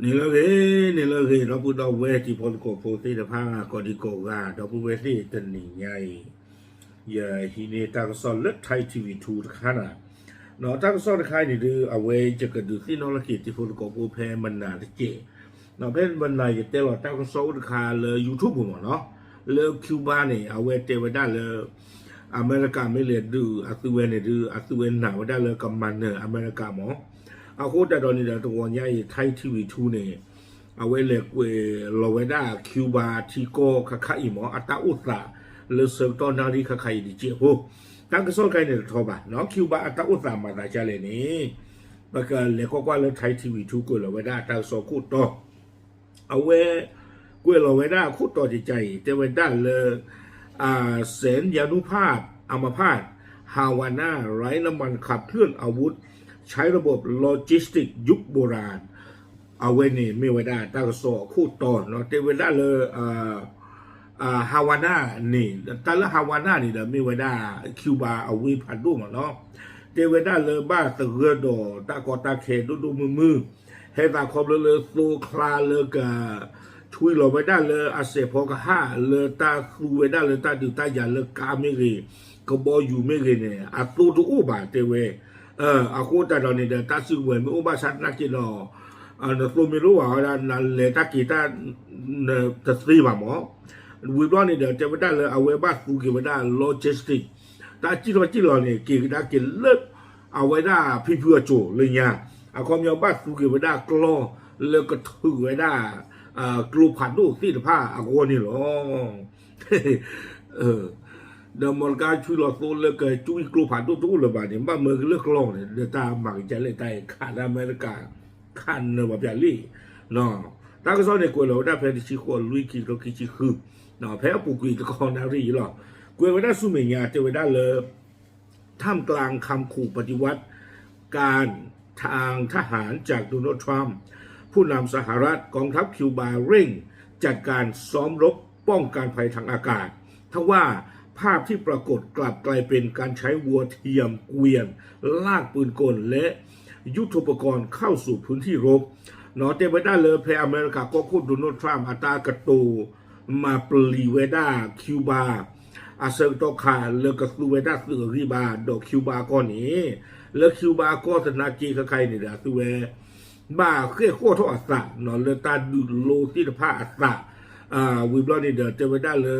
န့ၣ်လၢအဂ့ၤ, န့ၣ်လၢအဂ့ၤ ဒီပုၢ်ဒီဝဲၢ်တံၤဖိသကိးဖိသ့ၣ်တဖၣ် ကိးဒံကိးဂၤ ဒီပုၢ်ဝဲၢ်သ့ၣ်တနံၤညါအံၤ, ယဟံးန့ၢ်တၢ်ကစီၣ်လၢ Thai ထံၣ်ဝံၤ ထူတခါနၤ, တၢ်ကစီၣ်တခါအံၤန့ၣ်ဒုး အဝဲယကဒုးသ့ၣ်နီၣ်လီၤက့ၤတံၤဖိသကိးဖိဖဲမနၤတက့ၢ်. ဖဲမနၤယတဲလီၤတၢ်ကစီၣ်အိၣ်တခါလၢ YouTube မ့ၢ်နီၤ, လၢ Cuba န့ၣ် အဝဲတဲဝဲဒၣ်လၢ အမဲရကၤမ့ၢ်လဲၤဒုးအသုဝဲန့ၣ်ဒုး အသုဝဲနာ်ဝဲဒၣ်လၢကမၤနၢၤအမဲရကၤမ့ၢ်. အဃိသတးဒီးန့ၣ်ဒီး တဂီၤညါအံၤ Thai ထံၣ်ဝံၤ ထူန့ၣ် အဝဲလဲၤကွဲးလီၤဝဲဒၣ် Cuba ထံကီၢ်ခါခါအံၤမ့ၢ် အတၢ်အိၣ်သးလၢဆၢကတီၢ်နၣ်ရံၣ်ခါခါအံၤတက့ၢ်ဖိ. တၢ်ကစီၣ်တခါအံၤန့ၣ်တထီဘၣ်နီၤ, Cuba အတၢ်အိၣ်သးမၤသးဒ်လဲၣ်န့ၣ် ပကလဲၤကွၢ်ကွၢ်လၢ Thai ထံၣ်ဝံၤ ထူကွဲးလီၤဝဲဒၣ်အတၢ်ကစီၣ်ခိၣ်တီ အဝဲကွဲးလီၤဝဲဒၣ်အခိၣ်တီတက့ၢ်အံၤ တဲဝဲဒၣ်လၢ แสนยานุภาพอัมพาต ฮาวาน่า ไร้น้ำมันขับเคลื่อนอาวุธ ใช้ระบบโลจิสติกส์ยุคโบราณ အဝဲန့ၣ်မ့ၢ်ဝဲဒၣ်တၢ်ကစီၣ်အခိၣ်တီနီၤ, တဲဝဲဒၣ်လၢ Havana န့ၣ် တၢ်လၢ Havana န့ၣ်ဒီးမ့ၢ်ဝဲဒၣ် Cuba အဝ့ၢ်ဖးဒိၣ်မ့ၢ်နီၤ, တဲဝဲဒၣ်လၢဘၣ်သဂၢၢ်ဒီးတၢ်ကီတၢ်ခဲဒိၣ်ဒိၣ်မုၢ်မုၢ်, ဟဲသးခီဖျိလၢသိချါလၢက ဆွံလီၤဝဲဒၣ်လၢအစဲးဖီကဟၣ်လၢတၢ်သူဝဲဒၣ်လၢတၢ်ဒုးတၢ်ယၤလၢကါမ့ၢ်ဂ့ၤ, ကဘီယူၤမ့ၢ်ဂ့ၤန့ၣ် အသိတအိၣ်ဘၣ်တဲဝဲ. အဃိသတးဒီးန့ၣ်ဒီး တၢ်စုကဝဲၤမ့ၢ်အိၣ်ဘၣ်ဆၣ်သနာ်က့ဒီး နသိမ့ၢ်လိၣ်ဘၣ်ဝဲဒၣ် နလဲၤတၢ်က့ၤတၢ် တသ့ဘၣ်မ့ၢ်. ဝံၤဘျီန့ၣ်ဒီး တဲဝဲဒၣ်လၢအဝဲဘၣ်သူက့ၤဝဲဒၣ် logistic တၢ်စံၣ်ထီၣ်စံၣ်လီၤန့ၣ် က့ၤကဒါက့ၤလၢ အဝဲဒၣ်ဖံဖုအစိၤလၢညါ, အခီပညီဘၣ်သူက့ၤဝဲဒၣ်ကျီ လၢကထုးဝဲဒၣ် ကျိဖးဒိၣ်သ့ၣ်တဖၣ်အဂီၢ်န့ၣ်လီၤ. ဒီးမီတကါဆွံလီၤသိလၢကကွံကျိဖးဒိၣ်တအိၣ်လၢၤဘၣ်န့ၣ် ဘၣ်မၢက့ၤလၢကျီန့ၣ် ဒီးတၢ်မၤကဒါလဲၣ်တၢ်အံၤ ခးလၢအမဲရကၤ ခးနၢၤဘၣ်ပၠးလံ. တၢ်ကစီၣ်န့ၣ်ကွဲးလီၤဝဲဒၣ်ဖဲတဆံဃိးလွံၢ်ခံကထိခံဆံဃု, ဖဲအပူၤကွံာ်တခီနၣ်ရံၣ်အံၤလီၤ. ကွဲးဝဲဒၣ်ဆူမဲာ်ညါတဲဝဲဒၣ်လၢ ท่ามกลางคำขู่ปฏิวัติการทางทหารจากโดนัลด์ทรัมป์ ผู้นำสหรัฐ กองทัพคิวบาเร่งจัดการซ้อมรบป้องกันภัยทางอากาศ ทว่าภาพที่ปรากฏกลับกลายเป็นการใช้วัวเทียมเกวียน ลากปืนกลและยุทโธปกรณ์เข้าสู่พื้นที่รบ တဲဝဲဒၣ်လၢဖဲအမဲရကၤကီၢ်ခိၣ် Donald Trump အတၢ်ကတိၤ မၤပျံၤဝဲဒၣ် Cuba အဆၢကတီၢ်ခါလၢကသူဝဲဒၣ်သုးအဂံၢ်ဘါ ဒီး Cuba အကီၢ်န့ၣ်, လၢ Cuba အကီၢ်သနာ်က့ခါခါအံၤန့ၣ်ဒီး အသုဝဲ ဘၣ်ဃဲၣ်ဃီၣ်ထီၣ်အသး လၢတၢ်ဒုးလိသ့ၣ်တဖၣ်အသး, ဝံၤဘျီန့ၣ်ဒီး တဲဝဲဒၣ်လၢ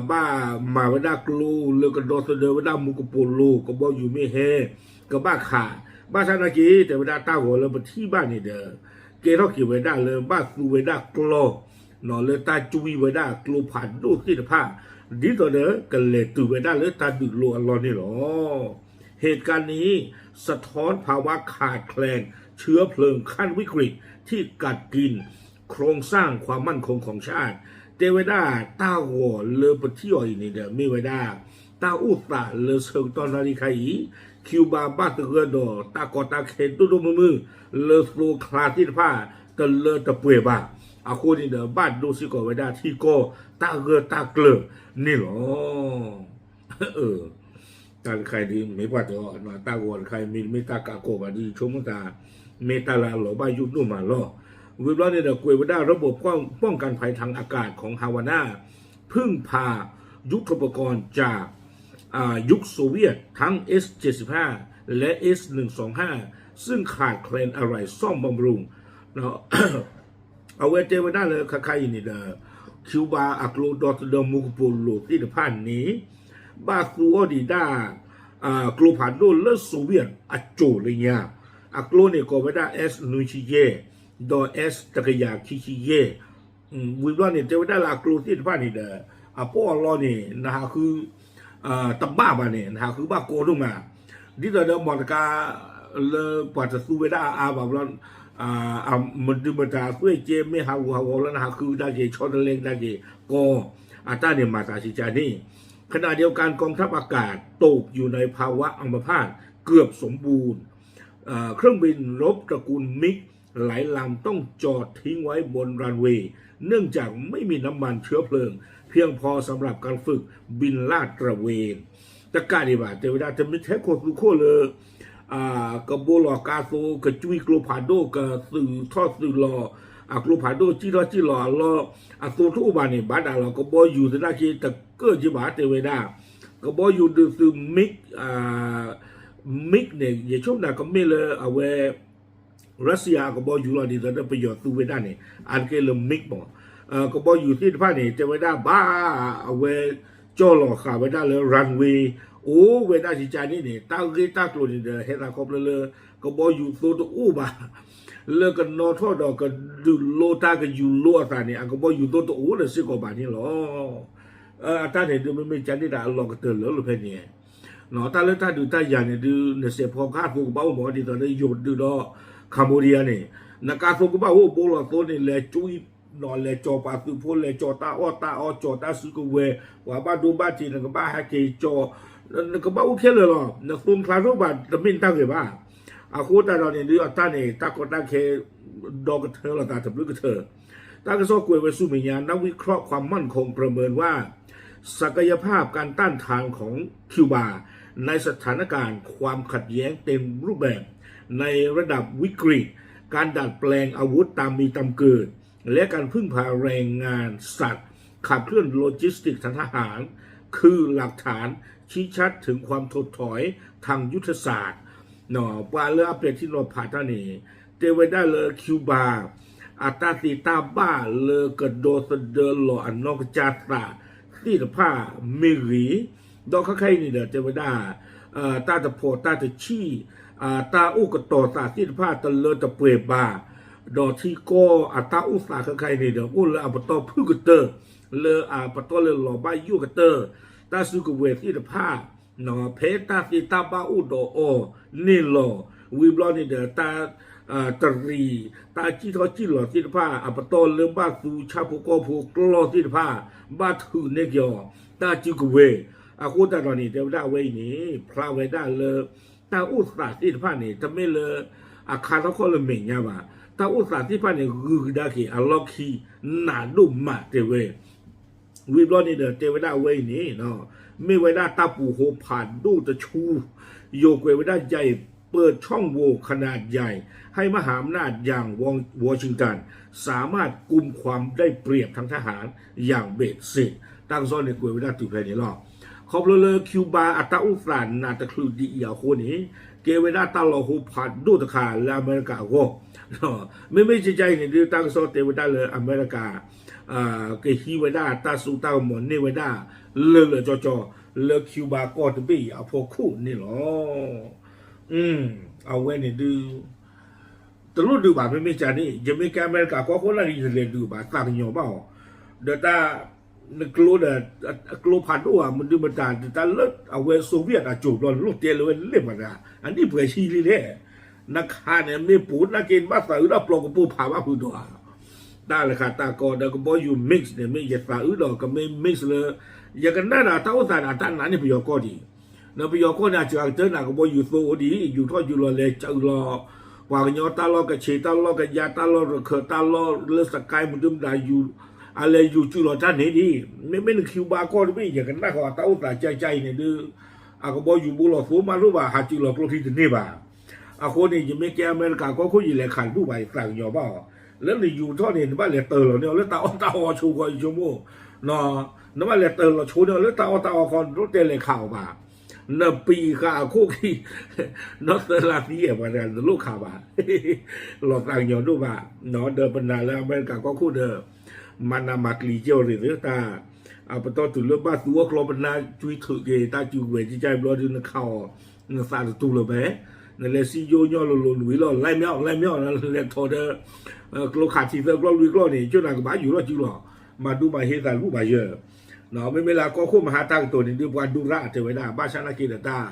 ဘၣ်မၤဝဲဒၣ်ကျိလၢကဒီသဒၢဝဲဒၣ်မူကပိာ်လိၤ ကဘီယူၤမ့ၢ်ဟဲ ကဘၣ်ခး, ဘၣ်ဆၣ်သနာ်က့ တဲဝဲဒၣ်တၢ်ဂီၤလၢပထံၣ်ဘၣ်န့ၣ်ဒီး ကဲထီၣ်က့ၤဝဲဒၣ်လၢဘၣ်သူဝဲဒၣ်ကျီ လၢတၢ်ကွံဝဲဒၣ်ကျိဖးဒိၣ်သ့ၣ်တဖၣ် ဒ်သိးဒီးကလဲၤတုၤဝဲဒၣ်လၢတၢ်ဒုးလိအလီၢ်န့ၣ်လီၤ. เหตุการณ์นี้สะท้อนภาวะขาดแคลนเชื้อเพลิงขั้นวิกฤตที่กัดกินโครงสร้างความมั่นคงของชาติ တဲဝဲဒၣ်တၢ်ဂီၤလၢပထံၣ်အီၤအံၤန့ၣ်ဒီး မ့ၢ်ဝဲဒၣ် တၢ်အိၣ်သးလၢဆၢကတီၢ်နၣ်ရံၣ်ခါအံၤ Cuba ဘၣ်သဂၢၢ်ဒီးတၢ်ကီတၢ်ခဲဒိၣ်ဒိၣ်မုၢ်မုၢ် လၢသိချါသ့ၣ်တဖၣ် တလၢတပှဲၤဘၣ်. အဃိန့ၣ်ဒီး ဘၣ်ဒိစ့ၢ်ကီးဝဲဒၣ်ထံကီၢ်တၢ်ဂၢၢ်တၢ်ကျၢၤန့ၣ်လီၤ. တၢ်တခါအံၤဒ်မ့ၢ်ပှၤတဲအီၤ တၢ်ဂီၤတခါအံၤ မ့တမ့ၢ်တၢ်ကးကီးဘၣ်ဒီး ယဆိကမိၣ်သး မ့ၢ်တၢ်လၢအလီၤဘၣ်ယိၣ်ဒိၣ်မးလီၤ. ဝံၤဘျီန့ၣ်ဒီး ကွဲးဝဲဒၣ် ระบบป้องกันภัยทางอากาศของฮาวาน่า พึ่งพายุทโธปกรณ์จาก อ่ายุคโซเวียตทั้ง เอส เจ็ดสิบห้า และ เอส หนึ่งสองห้า ซึ่งขาดแคลนอะไหล่ซ่อมบำรุง အဝဲတဲဝဲဒၣ်လၢခါခါအံၤန့ၣ်ဒီး Cuba အကျိဒီသဒၢမူကပိာ်လိၤသ့ၣ်တဖၣ်န့ၣ် ဘၣ်သူအီၤဒံးဒၣ် ကျိဖးဒိၣ်လၢ Soviet အစိၤလၢညါ အကျိန့ၣ်ကိးဝဲဒၣ် S နွံဆံယဲၢ် ဒီး S တကယၤခံဆံယဲၢ် ဝံၤဘျီန့ၣ် တဲဝဲဒၣ်လၢအကျိသ့ၣ်တဖၣ်န့ၣ်ဒီး အပီၢ်အလီၢ်န့ၣ် နဟးဃု တဘၣ်ဘၣ်န့ၣ် နဟးဃုဘၣ်ကီဒိၣ်မး, ဒ်သိးဒီးမီတကါ လၢပှၤတသူဝဲဒၣ်အါအါဘၣ်ဘျီ မဒုမတၤအသွဲၣ်ကဲမ့ၢ်ဟးဂူာ်ဟးဂီၤလၢနဟးဃုကဒါက့ၤ ဆီတလဲကဒါက့ၤ ကီ အတၢ်န့ၣ်မၤသးစံးကါန့ၣ် ขณะเดียวกันกองทัพอากาศตกอยู่ในภาวะอัมพาตเกือบสมบูรณ์ เครื่องบินรบตระกูลมิกหลายลำต้องจอดทิ้งไว้บนรันเวย์เนื่องจากไม่มีน้ำมันเชื้อเพลิงเพียงพอสำหรับการฝึกบินลาดตระเวน တကးဒံးဘၣ် တဲဝဲဒၣ် တမ့ၢ်ထဲခိၣ်သူခိၣ်လၢ ကဘိလီၤကါသိ ကကွံကျိဖးဒိၣ် ကသုးထီၣ်သုးလီၤ အကျိဖးဒိၣ် ကံၣ်ထီၣ်ကံၣ်လီၤအလီၢ် အသိတအိၣ်ဘၣ်န့ၣ် ဘၣ်ဒၣ်လီၤ ကဘီယူၤသနာ်က့တကၢၣ်က့ဘၣ် တဲဝဲဒၣ် ကဘီယူၤဒုးသုး MiG MiG န့ၣ် ယဆိကမိၣ်ကမ့ၢ်လၢအဝဲ Russia အကဘီယူၤလီၤ ဒ်သိးဒီးပယီၤသူဝဲဒၣ်န့ၣ် အါတက့ၢ်လၢ MiG မး ကဘီယူၤသ့ၣ်တဖၣ်န့ၣ် တဲဝဲဒၣ်ဘၣ် အဝဲ ကၠီၣ်လီၤဃာ်ဝဲဒၣ်လၢ runway အိၣ်ဝဲဒၣ်ကကါန့ၣ်န့ၣ် တၢ်ဂ့ၢ်တၢ်ကျိၤန့ၣ်ဒီး ဟဲသးခီဖျိလၢ ကဘီယူၤသိတအိၣ်ဘၣ် လၢကနီၣ်ထီၣ်ဒီးကဒုးလိတၢ်ကယူၤလိအသးန့ၣ် အကဘီယူၤသိတအိၣ်ဒီးစ့ၢ်ကီးဘၣ်န့ၣ်လီၤ. အတၢ်န့ၣ်ဒုးမ့မ့ၢ်ကန့ၣ်တၢ်အလီၢ်ကတၢၢ်လၢလီၤဖဲန့ၣ် တၢ်လၢတၢ်ဒုးတၢ်ယၤန့ၣ်ဒုး နစဲးဖီကဟၣ်သိကဘၣ်အိၣ်မး ဒ်သိးလၢယိၤဒုးဒီး Cambodia န့ၣ် နကါသိကဘၣ်အိၣ် ဘိလီၤသိန့ၣ် လဲၤကွံ လဲၤကၠီၤပှၤသုးဖိ လဲၤကၠီၤတၢ်အီၣ်တၢ်အီ ကၠီၤတၢ်စုကဝဲၤ ပှၤဘၣ်ဒိဘၣ်ထံး နကဘၣ်ဟဲက့ၤကၠီၤ နကဘၣ်အိၣ်ခဲလၢာ်လီၤ. နသိမ့ၢ်တၢ်ဂ့ၤဘၣ် အဃိသတးဒီးန့ၣ်ဒုး အတၢ်န့ၣ် တၢ်ကီတၢ်ခဲ ဒီကထၢလီၤသးတဘျုးကထၢ တၢ်ကစီၣ်ကွဲးဝဲဆူမဲာ်ညါ นักวิเคราะห์ความมั่นคงประเมินว่า ศักยภาพการต้านทานของคิวบาในสถานการณ์ความขัดแย้งเต็มรูปแบบในระดับวิกฤต การดัดแปลงอาวุธตามมีตามเกิด และการพึ่งพาแรงงานสัตว์ขับเคลื่อนโลจิสติกส์ทางทหาร คือหลักฐานชี้ชัดถึงความถดถอยทางยุทธศาสตร์ပှၤလၢအပဲာ်ထံနီၤဖးတၢ်န့ၣ် တဲဝဲဒၣ်လၢ Cuba အတၢ်သ့တၢ်ဘၣ်လၢကဒိးသဒၢလီၤအနီၢ်ကစၢ်သးသ့ၣ်တဖၣ်မ့ၢ်ဂ့ၤ, ဒီးခဲခါအံၤန့ၣ်ဒီး တဲဝဲဒၣ် တၢ်တဖီၣ်တၢ်တဆံၣ် တၢ်အိၣ်ကတီၤသးသ့ၣ်တဖၣ်တလၢတပှဲၤဘၣ်, ဒီးထံကီၢ်အတၢ်အိၣ်သးခဲခါအံၤန့ၣ်ဒီး အိၣ်လၢအပတီၢ်ဖုၣ်ကတၢၢ် လၢအပတီၢ်လၢလီၤဘၣ်ယိၣ်ကတၢၢ်, တၢ်စုကဝဲၤသ့ၣ်တဖၣ် ဖဲတၢ်သ့တၢ်ဘၣ်အိၣ်ဒီးအီၤန့ၣ်လီၤ. ဝံၤဘျီန့ၣ်ဒီး တၢ်တရံး တၢ်စံၣ်ထီၣ်စံၣ်လီၤသ့ၣ်တဖၣ် အပတီၢ်လၢဘၣ်သူဆၣ်ဖိကီၢ်ဖိကျီၢ်သ့ၣ်တဖၣ် ဘၣ်ထုးန့ၢ်က့ၤအီၤ တၢ်စုကဝဲၤ, အဃိသတးဒီးန့ၣ် တဲဝဲဒၣ်အဝဲအံၤန့ၣ် ဖျါဝဲဒၣ်လၢ တၢ်အိၣ်သးသ့ၣ်တဖၣ်န့ၣ် တမ့ၢ်လၢ အခါထီၣ်ခီၣ်လၢမဲာ်ညါဘၣ်, တၢ်အိၣ်သးသ့ၣ်တဖၣ်န့ၣ် ဂုၤကဒါက့ၤအလီၢ်ခံ နးဒိၣ်မးတဲဝဲ ဝံၤဘျီန့ၣ်ဒီး တဲဝဲဒၣ်အဝဲအံၤန့ၣ် မ့ၢ်ဝဲဒၣ်တၢ်ပူၤဃိဖးဒိၣ်တဆူ ယိၤကွဲးဝဲဒၣ် ใหญ่เปิดช่องโหว่ขนาดใหญ่ให้มหาอำนาจอย่างวอชิงตันสามารถกุมความได้เปรียบทางทหารอย่างเบ็ดเสร็จ တၢ်ကစီၣ်န့ၣ် ကွဲးဝဲဒၣ်တုၤဖဲန့ၣ်လီၤ. ခီဖျိလၢ Cuba အတၢ်အိၣ်သးနးတချုးဒ်အံၤအဃိန့ၣ် ကဲဝဲဒၣ်တၢ်လီၤဟိဖးဒိၣ်တခါလၢအမဲရကၤအဂီၢ် မ့မ့ၢ်ကကါအံၤန့ၣ်ဒုး တၢ်ကစီၣ်တဲဝဲဒၣ်လၢအမဲရကၤ ကဟံးဝဲဒၣ်တၢ်စိတၢ်ကမီၤန့ၢ်ဝဲဒၣ် လၢာ်လၢာ်ကၠီကၠီ လၢ Cuba ကီၢ်တဘ့ၣ်အံၤအဖီခိၣ်န့ၣ်လီၤ. အဝဲန့ၣ်ဒုး တလိၣ်ဒုးဘၣ် မ့မ့ၢ်ကန့ၣ် ယမ့ၢ်ကဲအမဲရကၤကီၢ်ခိၣ်နာ်က့ ယတလဲၤဒုးဘၣ် သးကညီၤဘၣ်အီၤ, ဒီးတၢ် နကျိဒီး အကျိဖးဒိၣ်ဧါ မဒုမတၤ တၢ်လၢအဝဲ Soviet အစိၤဘျီ နလိၣ်တဲလၢဝဲလဲၣ်မး အနံၣ်ပှဲၤဆံလံလဲၣ်, နခးန့ၣ် မ့ၢ်ပိာ်နာ်က့ နဘၣ်သးအုးဒၣ်ပျီကပိာ်ဖးဘၣ်ဖုးဒီးဧါ တၢ်လၢခးတၢ်ကီဒီးကဘီယူၤ MiG န့ၣ် မ့ၢ်ယသးအုးဒီးကမ့ၢ် MiG လၢ ယကနၣ်ဒီးတၢ်အိၣ်သးန့ၣ် အတၢ်နာ်န့ၢ်ပယီၤကီၢ်ဒံး, နပယီၤကီၢ်န့ၣ် အစှၤကတၢၢ်န့ၣ် ကဘီယူၤသိအိၣ်ဒံး ယူၤထီၣ်ယူၤလီၤလဲၤစုးလီၤ ပှၤကညီတၢ်လီၢ် ကခ့ၣ်တၢ်လီၢ် ကယါတၢ်လီၢ် ရခၢၣ်တၢ်လီၢ် လၢစကဲမုၢ်ဒုမတၤ အလဲၤယူၤစုးလီၤတၢ်န့ၣ်ဒံး, မ့မ့ၢ်န Cuba ကီၢ်တဘ့ၣ် ယကနၣ်ဃီအတၢ်အိၣ်သးကၢ်ကၢ်အံၤန့ၣ်ဒုး အကဘီယူၤဘိလီၤသိမးလိၣ်ဘၣ် ဟးစုးလီၤကျိချံတန့ၢ်ဘၣ်. အဃိန့ၣ် ယမ့ၢ်ကဲအမဲရကၤကီၢ်ခိၣ် ယလဲၤခးတဘူၣ်ဘၣ် ယသးကညီၤဘၣ်အီၤ, လၢနယူၤထီၣ်န့ၣ် နဘၣ်လဲၤတၢၤလီၤန့ၢ်အီၤလၢတၢ်အီၣ်တၢ်အီဆိကီး ယဆိကမိၣ် နဘၣ်လဲၤတၢၤလီၤဆိန့ၢ်အီၤလၢတၢ်အီၣ်တၢ်အီခီ နတတဲလဲၤခးအီၤဘၣ်, နပံာ်ဃာ်အခိၣ်ခံ နီၢ်သၢလါသံအဲၣ်ပှၤတဂၤ နတလိၣ်ခးဘၣ် လီၤသးကညီၤဒိၣ်ဘၣ်, ဒီးပနာ်လၢအမဲရကၤကီၢ်ခိၣ်ဒီး မၤနးမၤကျံၤကဲအီၤရ့ၣ်သ့ တၢ် အပတီၢ်တုၤလၢဘၣ်သူအီၣ်ကျီပနၢ်ကွံထုးက့ၤ တၢ်စုကဝဲၤကကါဘျီဒုး နခးအီၤ နသးတတူၢ်လၢၤဘၣ်, နလဲၤစံယိညီလိၤလိၤနွံလီၤ လဲၤမ့ၢ်အီၤ လဲၤမ့ၢ်အီၤ နလဲၤထီၣ်ဒီး ကျိခးထံသၢကျီလွံၢ်ကျီန့ၣ် ကၠိနၤကဘၣ်ယူၤထီၣ်စုလီၤ, မၤဒူမၤဟ့သးလူၢ်ဘၣ်ယၢၤ မ့မ့ၢ်လၢကီၢ်ခိၣ်မဟါတၢ်ကတိၤန့ၣ်ဒုး ပှၤဒူရၣ်တဲဝဲဒၣ် ဘၣ်ဆၣ်နာ်က့ဒီးတၢ်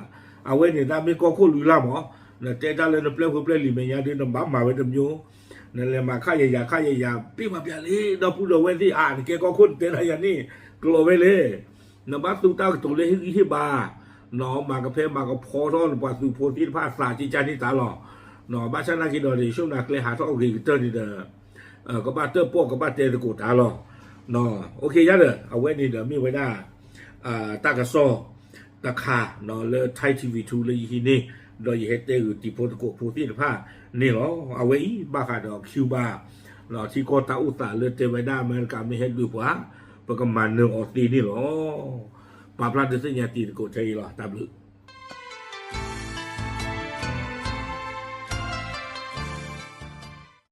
အဝဲန့ၣ်တၢ်မ့ၢ်ကီၢ်ခိၣ်လွံၢ်လါမး, နတဲတၢ်လၢနပျဲၢ်ဖိပျဲၢ်လံၤမဲာ်ညါဒုး နဘၣ်မၤဝဲတမျိုး, နလဲၤမၤခးယၤယၤခးယၤယၤ ပ့ၢ်မၤပျးလံ ဒီပုၢ်ဒီဝဲၢ်သ့ၣ်ဧါ နကဲကီၢ်ခိၣ်နတဲတၢ်ယၤန့ၣ် ကျိးဝဲလဲၣ်, နဘၣ်သူတၢ်ကတိၤလၢဟ့ၣ်ဂံၢ်ဟ့ၣ်ဘါ, မၤကဖဲမၤကဖီထီၣ်နပှၤသုးဖိသ့ၣ်တဖၣ်အသးကကါန့ၣ်တၢ်လီၤ, ဘၣ်ဆၣ်နာ်က့ဒီး ယဆိကမိၣ်ကျဲဟးထီၣ်အဂ့ၤကတၢၢ်န့ၣ်ဒီး ကဘၣ်တၢၣ်ပီၣ်ကဘၣ်တဲသကိးတၢ်လီၤ. အိၣ်ခ့ယါဒီး အဝဲန့ၣ်ဒီးမ့ၢ်ဝဲဒၣ် တၢ်ကစီၣ်တခါလၢ Thai ထံဝံၤထူ လၢယဟံးန့ၢ် ဒီးယဟဲတဲဂုာ်တံၤဖိသကိးဖိသ့ၣ်တဖၣ်န့ၣ်လီၤ. အဝဲအံၤဘၣ်ဃးဒီး Cuba ထံကီၢ်တၢ်အိၣ်သးလၢတဲဝဲဒၣ် အမဲရကၤမ့ၢ်ဟဲဒုးပှၤ ပကမၤနၢၤအီၤသ့န့ၣ်လီၤ. ပာ်ဖျါဒုးသ့ၣ်ညါတံၤသကိးထဲအံၤလီၤ. တၢ်ဘျုး